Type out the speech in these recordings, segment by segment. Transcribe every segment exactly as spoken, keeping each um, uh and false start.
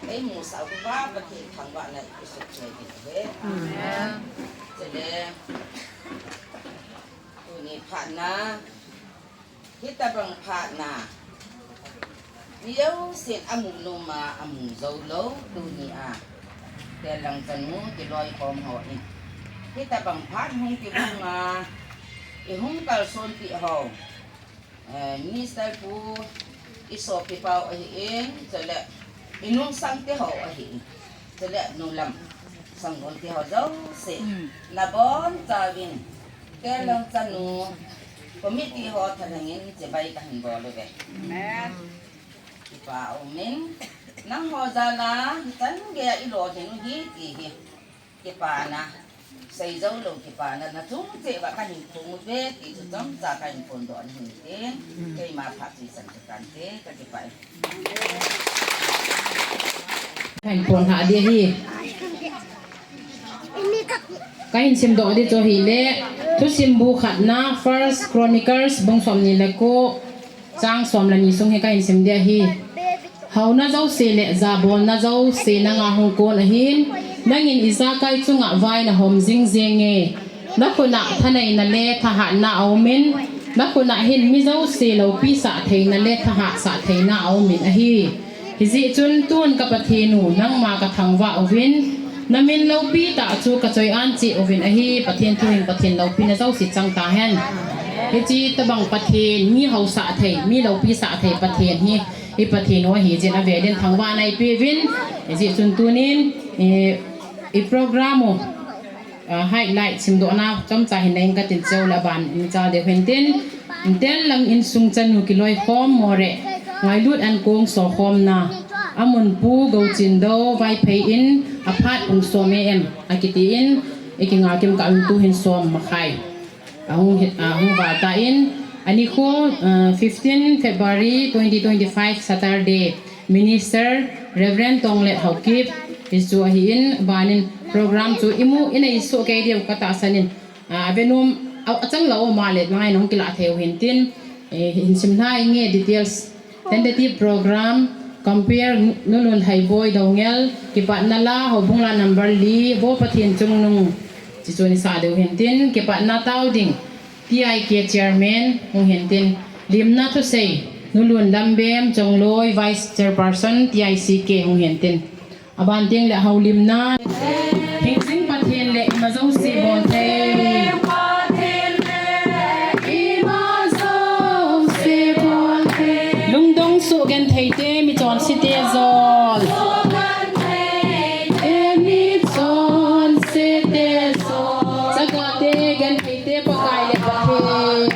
Eimusah uva Pathen thangvahna ipesoh cheh ding ahi. Amen. Chule, tuni phatna, hitobang phatna, mi jousen amu nom a, amu jou lou, tuni a, Tenlang chanu kiloikhom hon, hitobang phat hung kibang a, ihung kalsonpi ho, eh, Minister Pu, isopipa u ahin, chule inungsang te ho ahin, chule nulam sanggol te ho jouse, nabonchauvin, Tenlang chanu committee ho thalhengin chibai kahin bol uve. Amen. Kipa aumin, nangho jal a hichan geiya ilolhin u hi ti hi kipana, seijou lou kipana nachung cheh uva kahin phong uve ti chu chomcha kahin phondoh ahin tin, keima phat chu hichan chu tante, kakipah e. Kahin phondoh ding ahi. Kahin simdoh ding chu ahile, thusim bu khatna, First Chronicles bung somni le ko, chang som le ni sung hi kahin sim ding ahi. Haona jouse le jabolna jouse nanga hung kon ahin, nangin ijakai chunga vai nahom jing jenge. Nakhutna thaneina le thahatna aumin, nakhutna hin mi jouse loupisah theina le thahatsah theina aumin ahi. Hijeh chun tun ka Pathen u, nangma kathangvah uvin, namin loupitah chu kachoi-an cheh uvin ahi. Pathen thu hin Pathen loupina jouse chang tahen. Hiche tobang Pathen, mi haosah thei, mi loupisah thei Pathen hi i Pathen u ahi jeh in avel in thangvahna ipeuvin. Hijeh chun tunin, eh, i program u, ah, highlight simdohna chomcha hin nei inge katin, chule aban in chal deu hintin. Tenlang insung chanu kiloikhom Moreh Ngailut Ankong sokhomna, amun Pu Gouchindou Vaiphei in, aphat pung som A M akitin, ikinga kimkah uvin tuhin som makhai ahung hi, ahung val tan, anikho, ah, fifteen February twenty twenty-five Saturday, Minister Reverend Tonglet Haokip, hichu ahin, abanin program chu imu inei soh kei diu katahsan in, ah, avenom, a, achang lou um a le ngai nahung kilah thei u hintin, eh, hin sim lha inge details. Tentative program, compere Nulun Haiboi Doungel, kipatna la, houbung la number li, Vo Pathen Chungnung, hichu isah diu hintin, kipatna tao ding, T I K chairman hung hintin, limna thusei, Nulun Lambem Chongloi, vice chairperson, T I C K hung hintin. Aban teng le houlimna, hingjing Pathen le ima jouse bol thei. Lungdong suh genthei te, michonse te jol. Chakate genthei te Pakai le Pathen.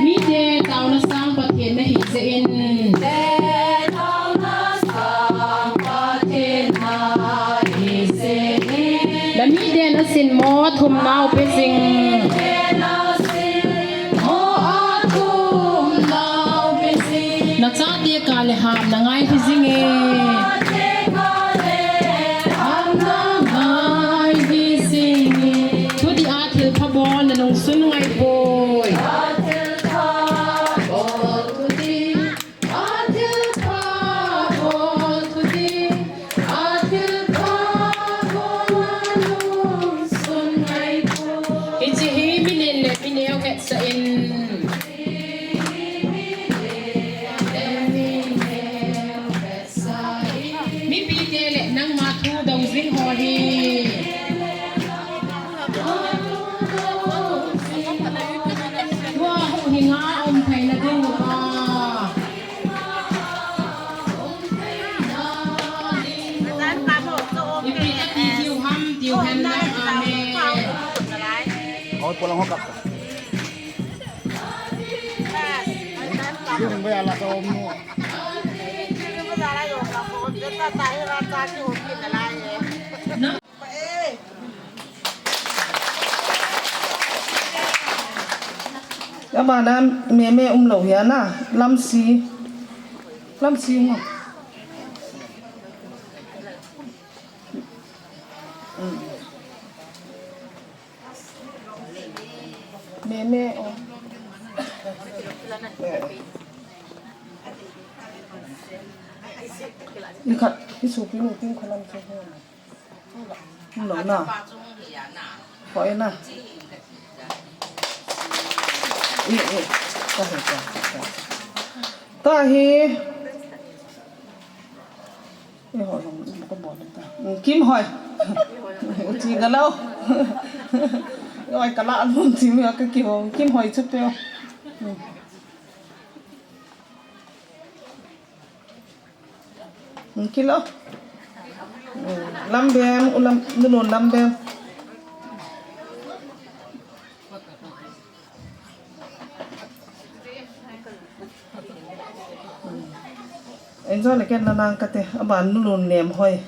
Mite taona sang Pathen nahi jeh in. Namiten asin mo athum nao pe jing. Nachate kah le ham nangai hi jinge. Thuti a thilpha bol nanungsun ngai poi. Hiche hi mi len le mi neo hetsah in. Mipite le nangma thu dong jing ho hi. Tua huhhinga um theina diuva. Ipi ati tiu ham tiu hen lang, amen. Oi, pulang hokap. Yung ba yala sa om mo? Ama nam meme umlou hia na, lamsi. Lamsi um. Mm. Me, me, oh. Eh. Ni khat, i supi nu ting khalam che ho. Lo na. Hoi na. I, i. Ka he, ka, ka. Ka he. Ei ho jong ka bol ta. Mm, Kim Hoi. U chi ga lo. Hoi ka la an mun chi mi ka ki ho. Kim Hoi chu pe. Mm. Mm, ki lo. Mm, Lambem, u Lam, nu nu Lambem. Enjoy le ken na nang kate, aban nu lun nem hoi.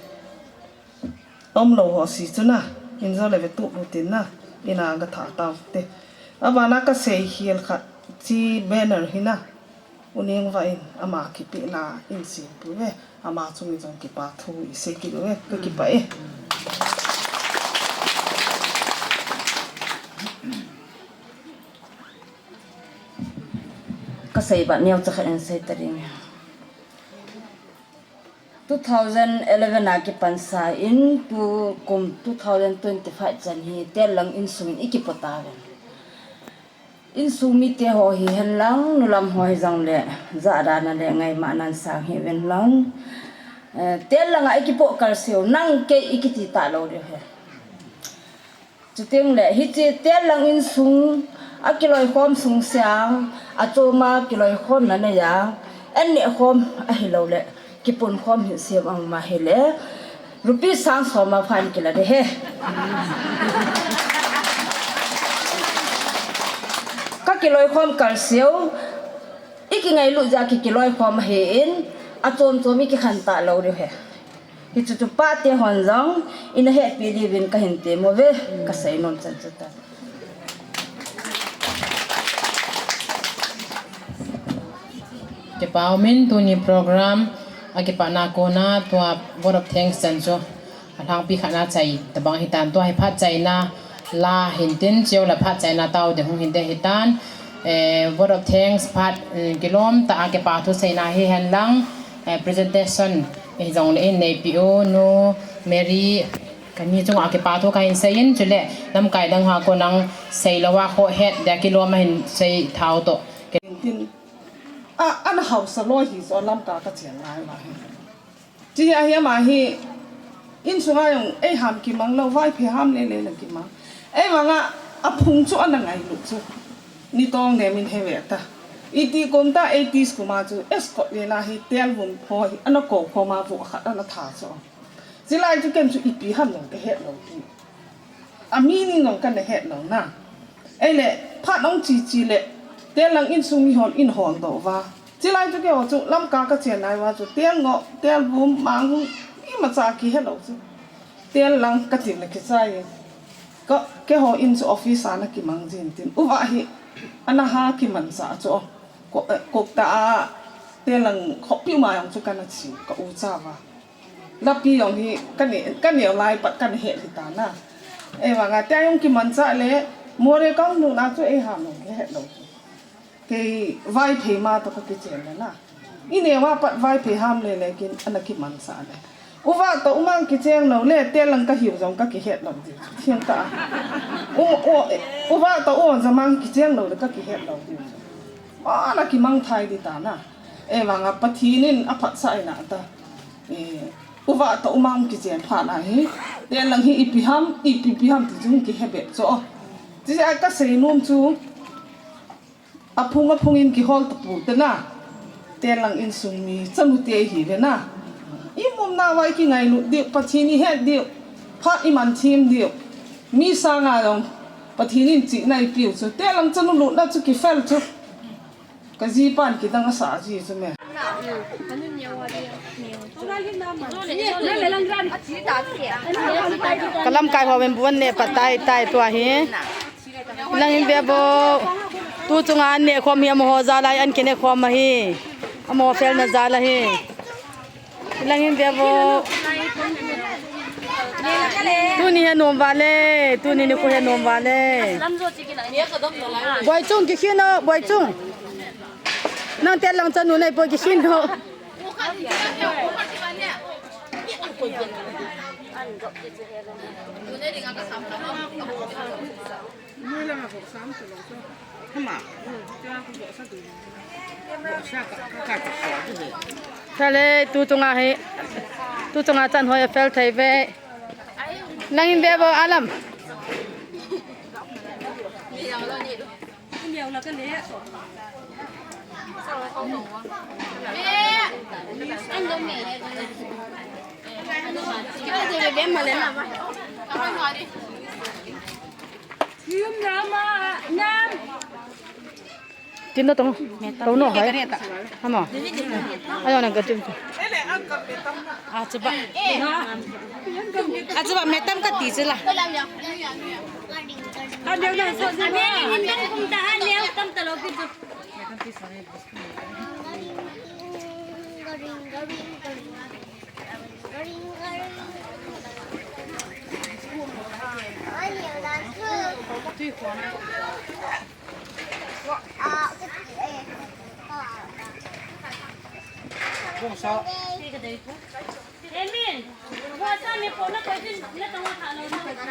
Om lo ho si chu na, enjoy le ve tu lu tin na, ina ga tha tau te. Abana ka sei hial khat, chi banner hi na, u ning va in, ama kipi na, in si pu ve, ama chung in jong kipa thu i sei ki lu ve, ka kipa e. Ka sei ba neo cha khat in sei ta ding. Two thousand eleven a kipan sa in tu kum two thousand twenty-five chan hi Tel lang insung in i kipo ta ve. Insung mite ho hi hen lang, nu lam ho hi jong le, ja dan a le ngaima nan sang hi ven lang. Eh, Tel lang a i kipo kal siu, nang kei i kiti ta lo diu he. Chuteng le, hiche Tel lang insung, a kiloikhom sung siang, a chom a kiloikhom na nei a, an neh khom a hi lo le, kipun khom hi siam ang ma hi le, rupees sang som a phan kila de he. Ka kiloikhom kal siu, i kingailut ja ki kiloikhom a hi in, a chom chom i kikhen ta lo diu he. Hichu chu pate hon jong, ina hepi diuvin ka hin tem uve, ka sei nom chan chu ta. Kipa umin tuni program, a kipana kona tua vote of thanks chan chu, a lhangpi khat na chai, tabang hitan tua hi phat chaina, la hin tin, chiu la phat chaina tau de hung hin de hitan, eh, vote of thanks phat, eh, kilom ta a kipa thu seina hi hen lang, eh, presentation, eh, jong le in nei pi u, nu, Mary, kani chunga kipa thu ka hin sei in, chule, lamkai dang ha ko nang sei lo a kho het, dia kilom a hin sei thau to. Tin, a, ana hausa lo hi so lamka ka chiang ngai ma hi. Chi a hi ama hi, insunga jong ei ham kimang lo, Vaiphei ham le le la kimang. Ei vanga a phung chu ana ngailut chu. Ni tong ne min he ve ta. Iti kum ta eighties kuma chu escort le la hi Tel vum pho hi ana ko pho ma vu khat ana tha chu. Chi lai chu ken chu ipi ham jong ka het lo ti. A meaning jong ka na het lo na. Ei le, phat ong chi chi le, Tel lang insung mi hon in hon do va. Chi lai chu kei ho chu, lamka ka chian lai va chu, Tel ngo, Tel vum, mang vum, imacha ki het lo chu. Tel lang ka tin le ki chai. Ka, kei ho in chu office a na kimang jin tin. U va hi, ana ha kiman sa chu. Ko, eh, kok ta a, Tel lang khopi ma jong chu ka na chi, ka u cha va. Lapi jong hi, ka ne, ka neo lai pat ka na het hi ta na. Ei vanga, tia jong kimanchah le, Moreh kong nu na chu ei ham jong ka het lo. Kei Vaiphei ma to ka kichen le na. I neo a pat Vaiphei ham le le kin, ana kimanchah le. U va to u mang kicheng lo le, Tel lang ka hiu jong ka kihet lo di. Thiang ta. U, u, u va to u za mang kicheng lo le ka kihet lo di. Ma na kimang thai di ta na. Ei vanga Pathen in a phatsah ina ta. Eh, u va to u mang kichen phat na hi. Tel lang hi ipi ham, ipi pi ham ti chu kihe bep chu. Chi a ka sei nom chu. A phung a phung in kihol ta pu te na. Tel lang insung mi chanu te hi ve na. I mum na vai ki ngailut diu, Pathen i het diu. Phat i man thim diu. Mi sanga jong Pathen in chihna i piu chu. Tel lang chanu lutna chu kifel chu. Ka ji pan kidang a sa ji chu me. Ka lamkai ho men buan ne pa tai tai tua hi. Lang in ve bo. Tu chunga an ne khom hi amaho jal a an kine khom ahi. Amaho fel na jal ahi. Lang in ve bo. Tuni hi nom vale, tuni nikho hi nom vale. Boichung, kikhin o, Boichung. Nang te lang chanu nei poi, kikhin o. Chale, tu chunga hi, tu chunga chan hoi a fel thei ve. Nang in ve bo alam. Tin da tong. Tong no hai. Ama. Ayo na gatin. Achuba. Achuba metam kati chula.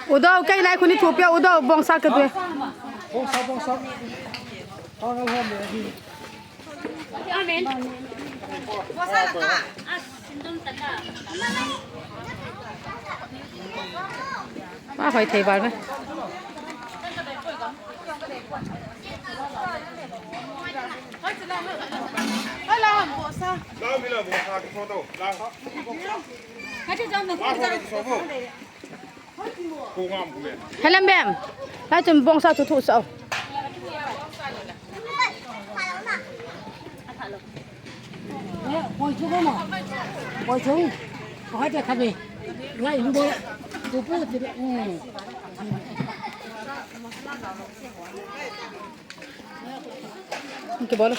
Udo, kei nai khuni thupi, Udo, bongsa ka tu. Bongsa, bongsa. Pangal hom le hi. Pa hoi thei val me. Helem bem. Lai chun bongsa chu thu sao. Poi chu ko ma. Poi chu. Ko ha te kha be. Lai lu bo. Tu pu ti be. Hung kibol.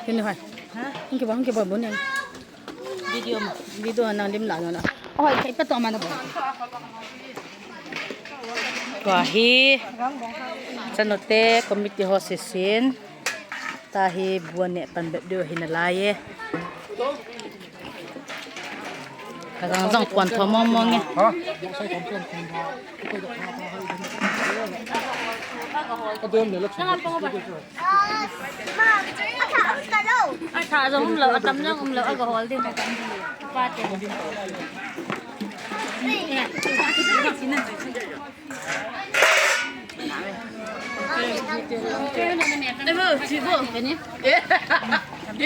Hini hai. Ha? Hung kibol, hung kibol bun ni. Video ma. Video nang lim la na. Oi, kai pa to ma na bo. Ko hi. Chanu te committee ho sisin. Tahi bu neh pan bep diu hi nalai e. Ka jang jang puan tho mong mong e. Ha? Atha jong umlou, atam jong umlou, aga hol ding. Pa te. Evo, chivo, kani.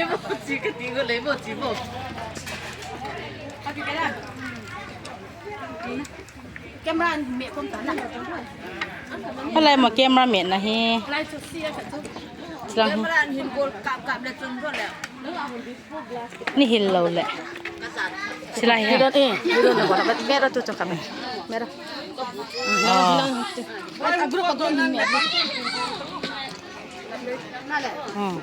Evo, chi kati ko le, evo, chivo. Camera me kom ta na. Halai mo camera me na hi. Lai chu si a ka chu. Silang hi. Camera hin bol kap kap le chun bol le. Ni hil lo le. Sila hi. Bidon eh, bidon na kona, bidon tu chong kami. Mera. Oh. Agro, agro ni me. Hmm.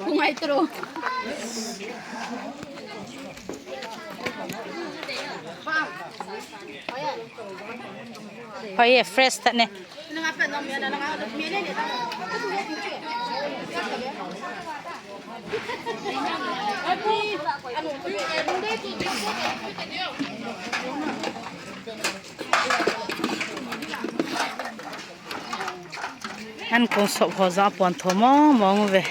Kung ai tro. Hoi, fresh tah ne. An kong sop ho jong apuan tho mong mong uve.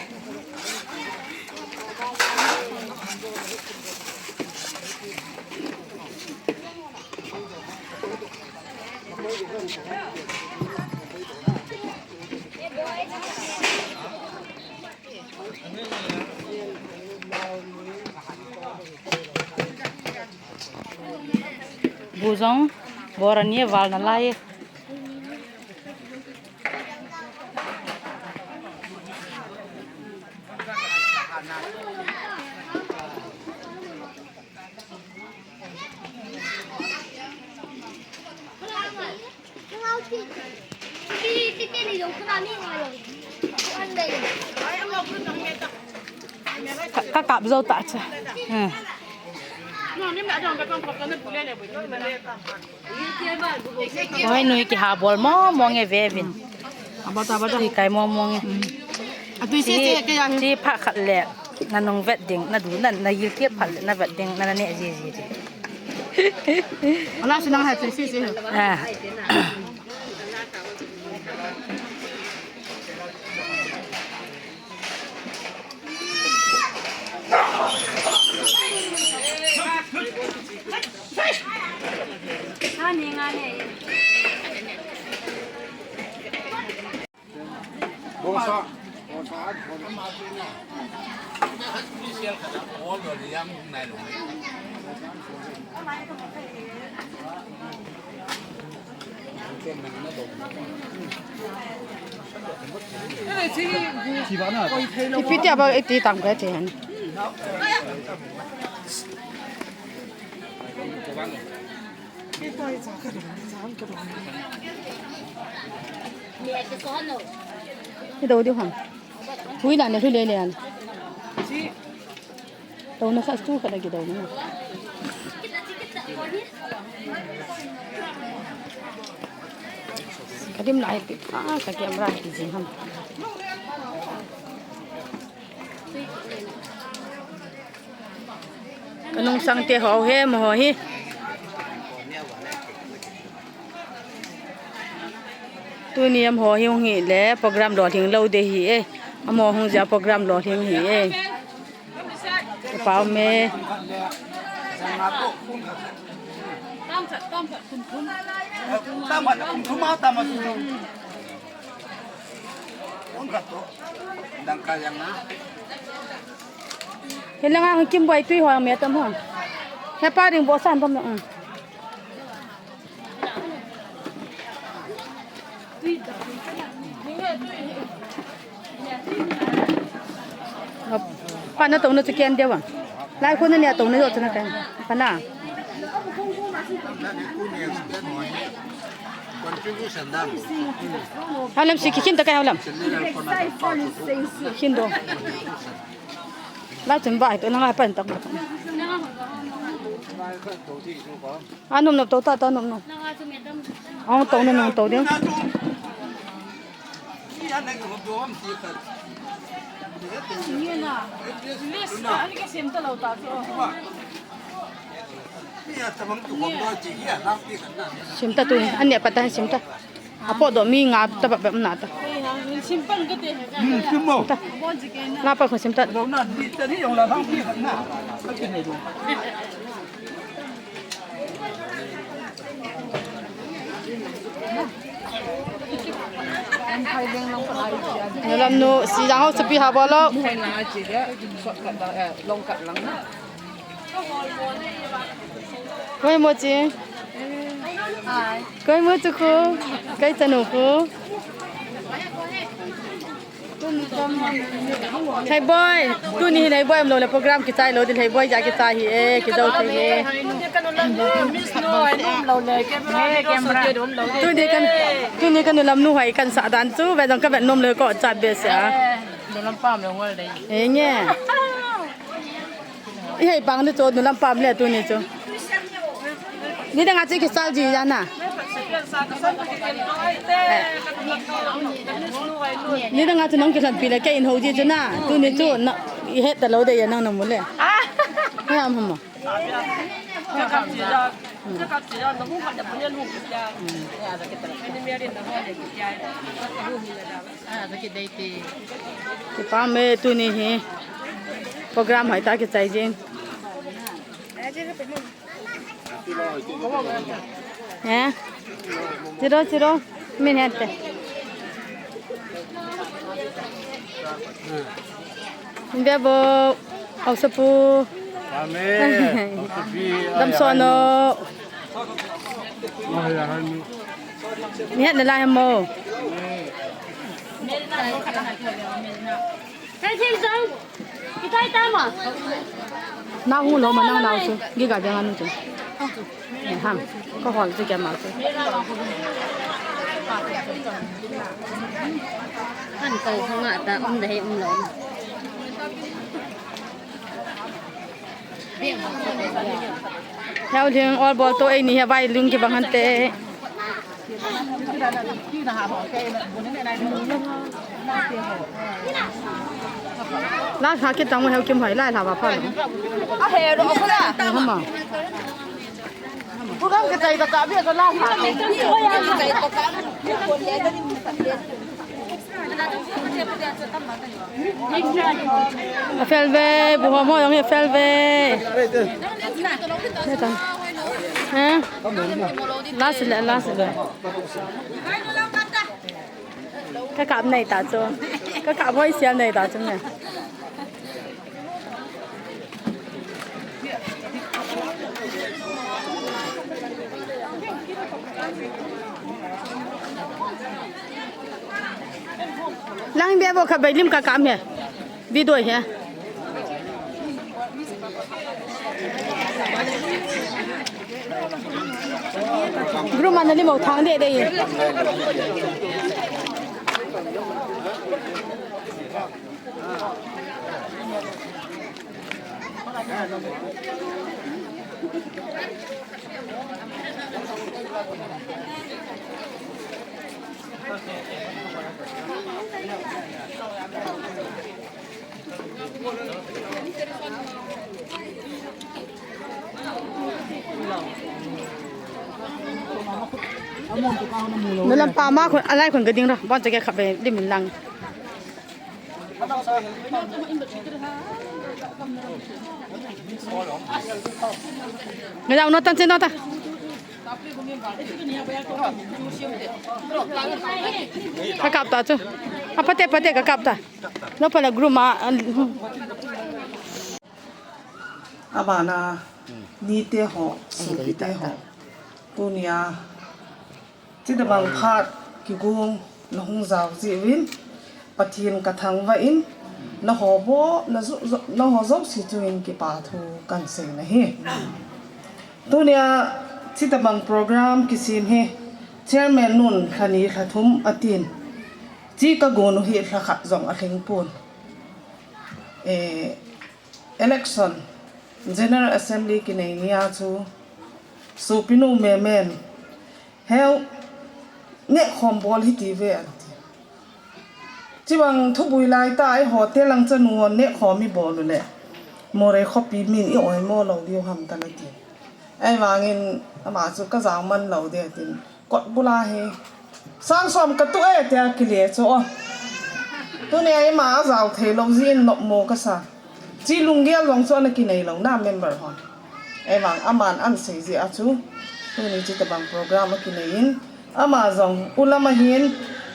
Bu jong bor ani a val nalai e. Ka, ka kap jou ta cha. Hmm. Oi, nui kiha bol mong mong e ve vin. Abata, abata. Ti kai mong mong e. Atui si ti, si ke ya. Ti pha khat le. Na nung vet ding, na du, na, na yil kit pha le, na vet ding, na, na ne ji ji ji. Ala si nang ha ti si si. Ah. Ipi tia ba iti tam ka ti han. Hi do di hon. Hui la ne hui le le an. Tau na sa stu ka da ki do na. Ka dim lai pi. Ah, ka camera ki jing ham. Ka nungsang te ho he mo ho hi. Tuni amaho hi hung hi le program lolhing lou ding ahi e. Amaho hung jeh a program lolhing ahi e. Ka pau me. Hi langa hung kim boi tui ho me tam ho. He pa ding bo san tam na. Pa na tong na chu ken deu a. Lai khu na nia tong na jo chu na kan. Pa na. Haulam si kikhin ta kai haulam. Khin do. La chun ba to na ngai pan tak. A nom nom to ta ta nom nom. Ong to nom nom to ding. Sim ta tu, an nia pata sim ta. Apo do mi nga ta ba ba na ta. Sim pan ka te. Hmm, sim mo. Ta. La pa ko sim ta. Lo na, di ta ni yong la hang pi na. Ka ti nei lo. Nulam nu, si jang ho sapi ha bolo. Koi mo chi. Koi mo chu khu. Koi chanu khu. Lheiboi, tuni hi Lheiboi umlou le program kichai lou ding, Lheiboi ja kichai hi e, kijou thei e. Tuni ka, tuni ka nulam nu hoi kan sah dan chu, ve jong ka vet nom le ko cha be se a. Nulam pam le ngol dei. E nge. I hei bang ni chu, nulam pam le tuni chu. Ni dang a chi kisal ji ya na. Ni dang a chu nong kisan pi le ke in ho ji chu na. Tuni chu na, i het ta lo de ya nang na mu le. He am hamo. Kipa me tuni hi. Program hoi ta kichai jing. He? Chiro, chiro. Min hente. Bebo, Ausapu. Amen. Ausapi. Dam sono. Ni het na la hemo. Hey, hey, Zau. Kitai tama. Na hu lo ma nang nau chu. Gi ga dang anu chu. Eh, ham. Ko hol chu kya ma chu. Kan kai thanga ta um da he um lo. Heo ling ol bol to ei ni he vai ling kibang hante. La kha kitang heo kim hoi lai la ba pha. A he ro ko la. Hama. Program ke chai ta ka bi ko la kha. A fel ve, bu ho mo jong a fel ve. Eh? Last le, last le. Ka kap nei ta chu. Ka kap hoi sial nei ta chu ne. Lang be bo kha bai lim ka kam he. Video he. Group ana lim o thang de de. Nalam pa ma khun, alai khun ka ding ra. Bon chake khabe, lim in lang. Ngai dau no tan che no ta. Ka kap ta chu. A pate pate ka kap ta. No pala group ma. Abana, nite ho, sopite ho. Tunia, chidabang phat kigong na hung jao jeh uvin, Pathen ka thangvah in, na ho bo, na jo, jo, na ho jouse chungin kipa thu kan sei na hi. Tunia, chidabang program kisem hi, Chairman nun lha ni lha thum atin, chi ka gon u hi lha khat jong alhing pon. Eh, Election, General Assembly kinei nia chu, sopinu memen, heu, nehkhom bol hiti ve an ti. Chibang thubui lai ta, ei hotel lang chanu hon nehkhom i bol u le, Moreh khopi min i oimo lou diu ham ta na ti. Ahivangin ama chu ka jao man lou de tin, kot bula hi sang som ka tu e tia kile chu o. Tunia ima a jao thei lou jin nopmo ka sa. Chi lunggel jong chu ana kinei lou na member hon. Ahivang aman an sei jeh a chu tuni chitobang program a kinei in, ama jong u lam a hin,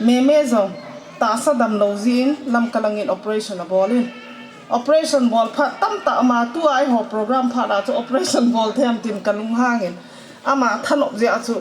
meme jong tahsa dam lou jin Lamka langin operation a bol in. Operation bol phat tamtah ama tua eiho program phat a chu operation bol them tin ka lunghang in ama thanop jeh a chu.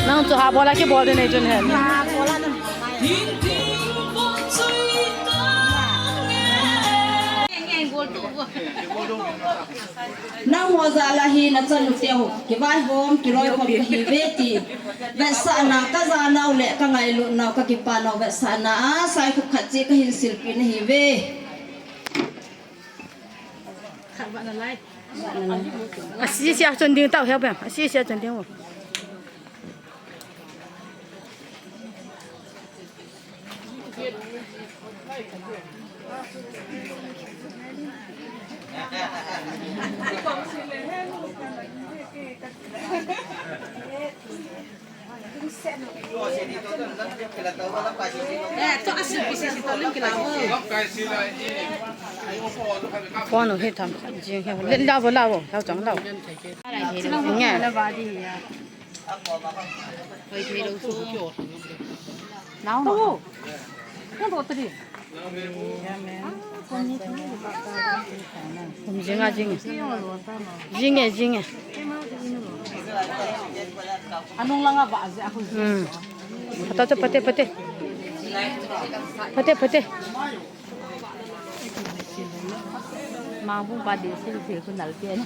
Nang chu ha bola kibol ding nei chun hen. Nangho jal a hi nachanu teho kivaihom kiloikhom kahiuve ti vetsahna kajanau le kangailutnau kakipanau vetsahna a saikhup khat cheh kahin silpeh nahiuve. Asisi a chun ding tau hel bem. Asisi a chun ding u. Phone u hi tham jing hi. Len la bo la bo. Lau chang lau. Nge. Nau. Nau. Nau. Kum jinga jing. Jinge, jinge. Anung langa ba aje aku. Hmm. Pata cha pate, pate. Pate, pate. Mabu ba de sil sil ku nal pen.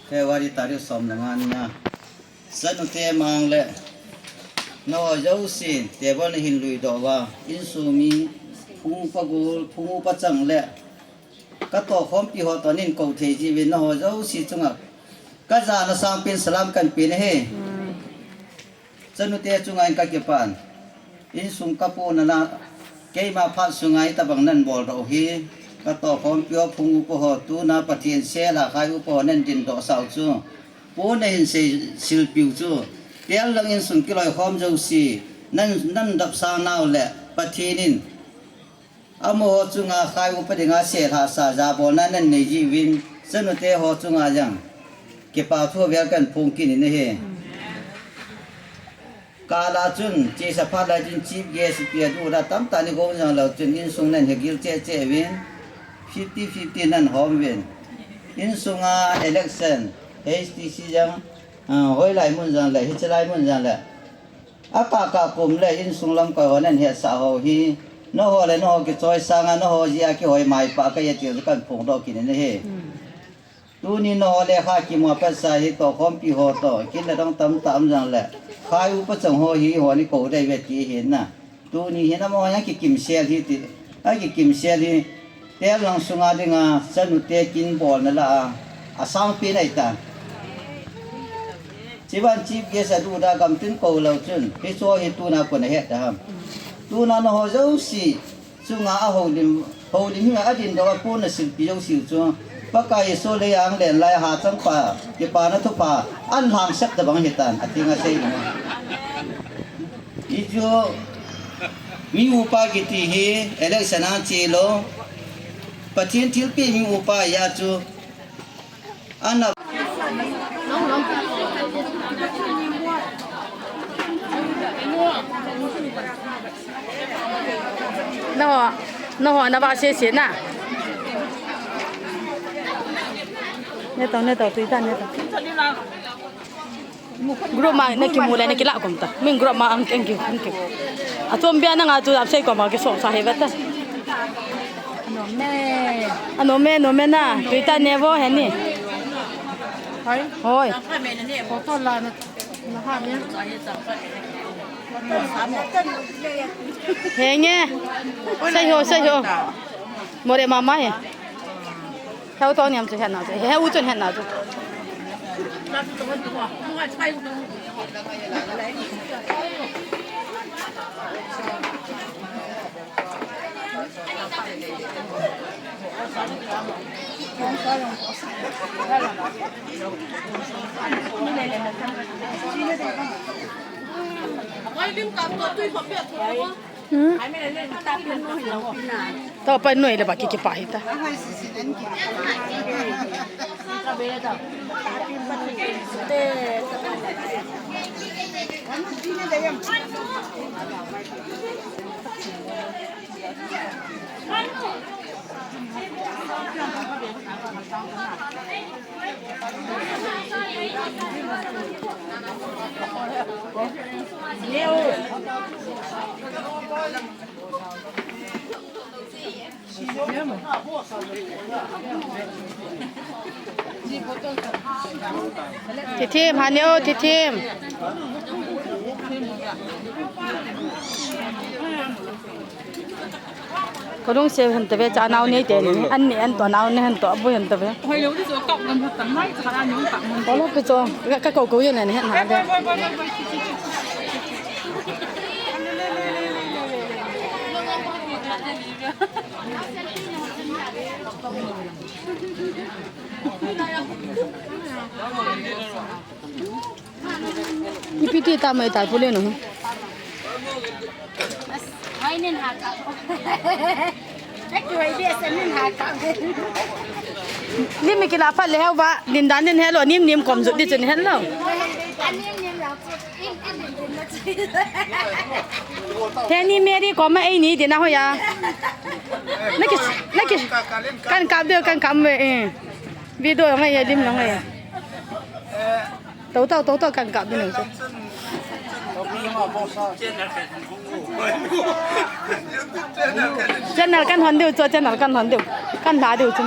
February tarik som le nga ni a, chanu te mang le nangho jousen table nahin lui doh uva, insung mi phung upa gol, phung upa chang le katohkhompi ho toh nahin kou thei jiuvin, nangho jouse chunga kajana sangpen salam kahin pe ahi. Chanute chunga in kakipah in, insung kapu nana, keima phat sunga itobang nahin bol doh u hi, katohkhompi ho, phung upa ho, tuna Pathen sel a khai upa ho nahin dindoh sah u chu, pu nahin sei silpi u chu, tel lang insung kiloikhom jouse nahin, nahin dopsang nau le Pathen in amaho chunga khai upa dinga sel hahsa jabolna nahin nei jiuvin, chanute ho chunga jong kipa thu avel kahin phong kit in ahi. Kala chun, chesa phat lai chun chief guest ipi aduh uva tamtah in igong jongleu chun insung nahin hegil cheh cheh uvin, fifty fifty nahin hom uvin. Insunga election, H T C jong, ah, hoilai mun jongle, hiche lai mun jongle, akah kah kum le insung lamkoi ho nahin hetsah ho hi, nangho le nangho kichoi sanga nangho jeh a kihoi maipah kahi ati chu kahin phongdoh kit in ahi. Tuni nangho lekha kimu a patsa hi tohkhompi ho toh, kin le dong tamtah um jongle, khai upa chang ho hi, hon ikou dei uve ti ahi na. Tuni hin amaho hi akikimsel hi ti, akikimsel hi, tel lang sunga dinga chanute kin bolna lah a, asangpen ahitan. Chivan chief guest aduh uva gamtin kou lou chun, hicheho hi tuna koi in ahet da ham. Tuna nangho jouse chunga ahoulim, houlim hi adindoh a puna silpi jouse u chu, Pakai Jesu lei a ahung len lai a hachangpa, kipana thupha ahin lhangsep tobang ahitan, athenga sei ding. Hichu mi upa kiti hi election a chelou, Pathen thilpeh mi upa ahi chu, ana Nangho, nangho navah sese na. Neto, neto, tui tan neto. Group ma nakimu le nakilah kom ta. Min group ma ang, ang ki, ang ki. Achom bia nanga chu apsei kom a kisop sa hi ve ta. Anom e. Anom e, nom e na. Tui tan nevo heni. Hoi. Hoi. Photo la na. Henge. Sei ho, sei ho. More mama he. Heu to niam chu het nau chu. Heu chun het nau chu. Hmm? To pa noi le ba ki ki pa hita. Thithim, hani o, thithim. Kalung se han tave cha nau nei te ni, an ni an to nau nei han to, abu han tave. Hoi lo di so kap ngam hat tan mai cha ra nyong kap ngam. Kolo pi cho, ka, ka ko ko yen ni han ha de. Ipi ti ta mai ta pule no. Ai nin ha ka. Ai ki wai bi sa nin ha ka. Lim mi kila pha le hau ba, din dan din hello, nim nim kom ju di chun hello. An nim nim la chu. In, in, in, in, in. He ni Mary kom a ei ni din a hoya. Naki, naki. Kan kap de, kan kap me, eh. Video ngai ya lim ngai ya. Tau, tau, tau, tau, kan kap ding chu. Channel kan hon deu chu, channel kan hon deu. Kan la deu chu.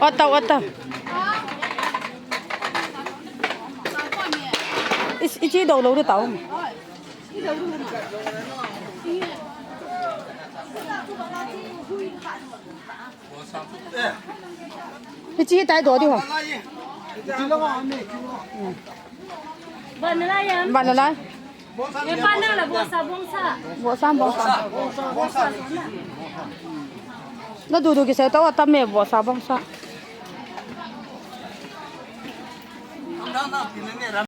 Ata, ata. Is, ichi dou lou de tau. Ichi tai do di ho. Ban la lai. Ban la lai. Ye pa na la bo sa bong sa. Bo sa bong sa. Na du du ki se to ta me bo sa bong sa.